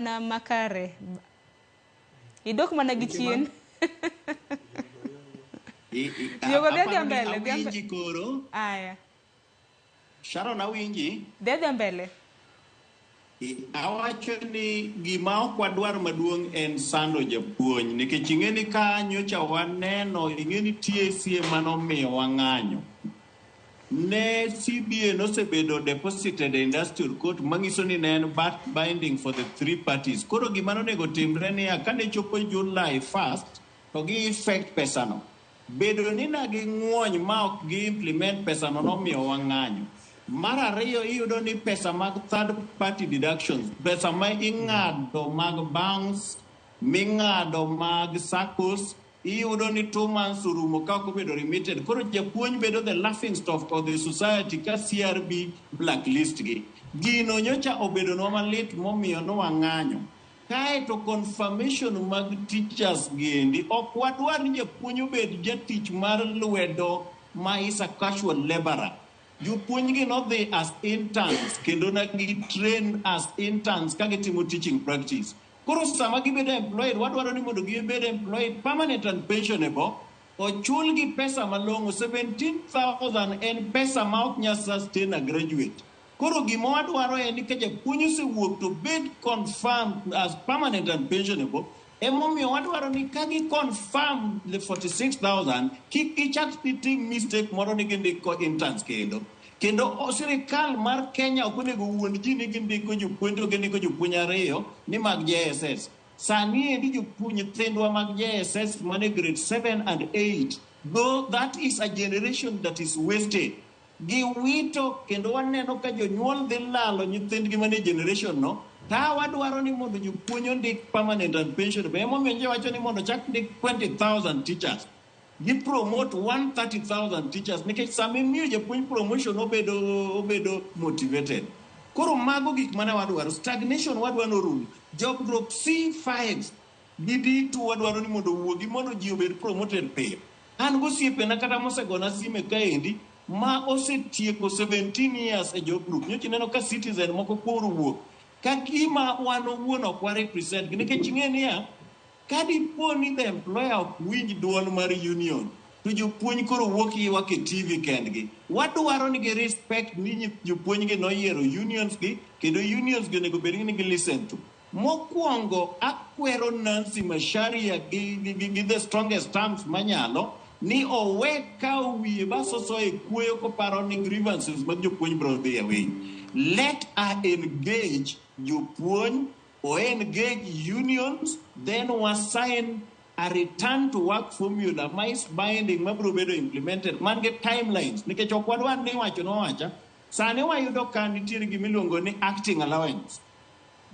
Mana makare. Idok mana gi chien. Yogo dhi adhiya Aparo ni mbele, dhi awinji koro. Aya. Sharon, awinji. Dhi adhiya mbele. Awacho ni gima ok wadwar maduong' en sando japuonj, nikech ing'e ni ka nyocha waneno, ing'e ni TSC ema nomiyo wang'anyo. Ne CBA nosebedo deposited e industrial court, manyiso ni ne en binding for the three parties. Koro gima nonego timre niya, kane chopo July 1st to gi effect pesano. Bedo ni na ging'uony ma ok gi implement pesano nomiyo wang'anyo. Mar ariyo, iyudo ni pesa mag third party deductions, pesa ma ing'ado mag banks, ming'ado mag SACCOs, iyudo ni 2 months orumo ka ok obedo remitted. Koro japuonj bedo the laughing stock of the society ka CRB blacklist gi. Gino nyocha obedonwa malit momiyo nwang'anyo. Kaeto confirmation mag teachers gendi, ok wadwar ni japuonj obed jatich mar lwedo ma is a casual laborer. Jopuonj gi nodhi as interns kendo na gi train as interns ka gitimo teaching practice. Koro sama gibedo employed, wadwaro ni mondo gibed employed permanent and pensionable, ochulgi pesa malong'o. 17,000 en pesa ma ok nyal sustain a graduate. Koro gima wadwaro en ni ka japuonj osewuok to bed confirmed as permanent and pensionable. Emomiyo wadwaro ni ka gi confirm the 46,000, kik gichak gitim mistake moro ni gindiko interns kendo. Kendo sirikal mar Kenya ok onego wuond ji ni gindiko jopuonj to gindiko jopuonj ariyo ni mag JSS. Sani endi jopuonj, nyithindwa mag JSS mane grade 7 and 8, though that is a generation that is wasted. Giwito kendo waneno ka jonyuol dhi lalo nyithindgi mane generation no. Ta wadwaro ni mondo jopuonj ondik permanent and pensionable. Emomiyo nje wacho ni mondo chak ndik 20,000 teachers. Gi promote 130,000 teachers, nikech sama imiyo japuonj promotion, obedo motivated. Koro mago gik mane wadwaro. Stagnation wadwa norum. Job group C5 gi D2 wadwaro ni mondo owuogi mondo ji obed promoted piyo. An gosiepena kata mosegona sime kaendi ma osetieko 17 years e job group. Nyocha ineno ka citizen moko koro wuok. Ka gima wan owuon ok wa represent gi, nikech ing'e niya, ka dipo ni the employer ok winj duol mar union, to jopuonj koro wuok ywak e TV kendgi. Wadwaro ni gi respect ni jopuonj gi noyiero unions gi, kendo unions gi onego bed ni gi listen to. Mokwongo, akwero Nancy Macharia gi the strongest terms manyalo ni owe kawo wiye basoso e kuoyo koparo ni grievances mag jopuonj biro dhi away. Let her engage jopuonj or engage unions, then wa sign a return to work formula ma is binding, mabiro bedo implemented man gi timelines, nikech ok wadwar ni wacho nowacha. Sani wayudo ka nitiere gimiluongo ni acting allowance.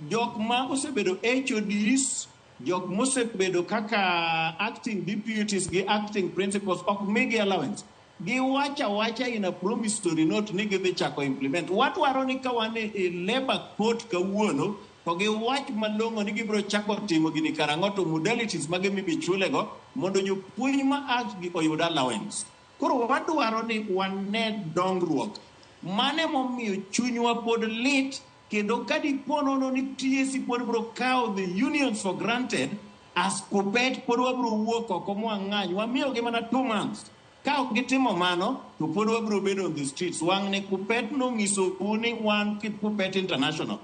Jok ma osebedo HODs, jok mosebedo kaka acting deputies gi acting principals, ok migi allowance. Giwacho awacha in a promissory note ni gidhi chako implement. Wadwaro ni ka wan e labor court kawuono to giwach malong'o ni gibiro chako timo gini karang'o, to modalities mage mibi chulego mondo jopuonj ma act gi oyud allowance. Koro wadwaro ni wane dongruok. Mano emomiyo chunywa pod lit, kendo ka dipo nono ni TSC pod biro kawo the unions for granted, as Kuppet pod wabiro wuok oko mwang'any. Wamiyogi mana 2 months. Ka ok gitimo mano, to pod wabiro bedo on the streets. Wang'ni Kuppet nonyisou ni wan Kuppet International.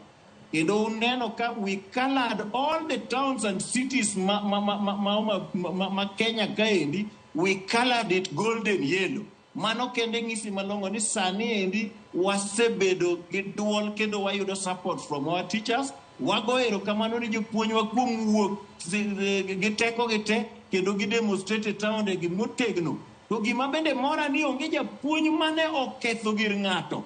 Kendo uneno ka we colored all the towns and cities ma Kenya kaendi, we colored it golden yellow. Mano kende ng'isi malong'o ni sani endi wasebedo gi duol kendo wayudo support from our teachers. Wago erokamano ni jopuonjwa kuom wuok gi teko gi te kendo gi demonstrate e taonde gi motegno. To gima bende mora ni onge japuonj mane oketho gir ng'ato.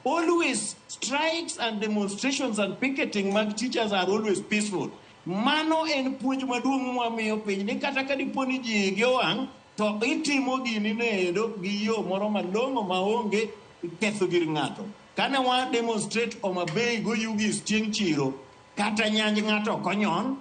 Always strikes and demonstrations and picketing mag teachers are always peaceful. Mano en puonj maduong' mwamiyo piny ni kata ka dipo ni ji igi owang', to itimo gini noendo gi yo moro malong'o maonge ketho gir ng'ato. Kane wa demonstrate Homa Bay go Oyugis chieng' chiro, kata nyanj ng'ato ok onyon.